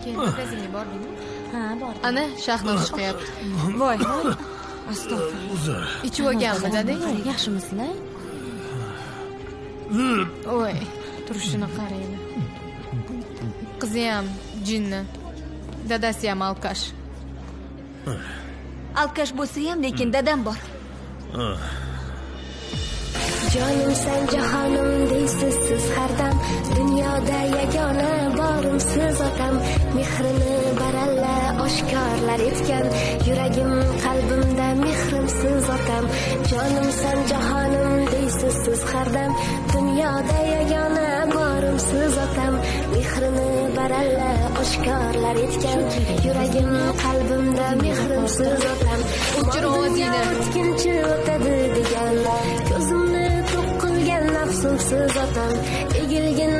Keyin magazinga bordingmi? Ha, bordim. Ana, Shahnoz chiqyapti. Voy, voy. Astag'firullah. Uzr. Ichib olganmi, dadang? Yaxshimisizlar? Voy, turishini qaranglar. Qizi ham jinni. Dadasi ham alkash. Alkash bo'lsa ham, lekin dadam bor. Jonimsan, jahonim deysiz siz har dam, dunyoda yagona borimsiz otam. Mehrini baralla oshkorlar etgan, yuragim qalbimda mehrimsiz otam. Jonimsan, jahonim deysiz siz har dam, dunyoda yagona borimsiz otam. Mehrini baralla oshkorlar etgan, yuragim qalbimda mehrimsiz otam. O'chir ovozingni. O'tkinchi o'tadi degan, ko'zimni to'q qilgan nafsimsiz otam. Egilgin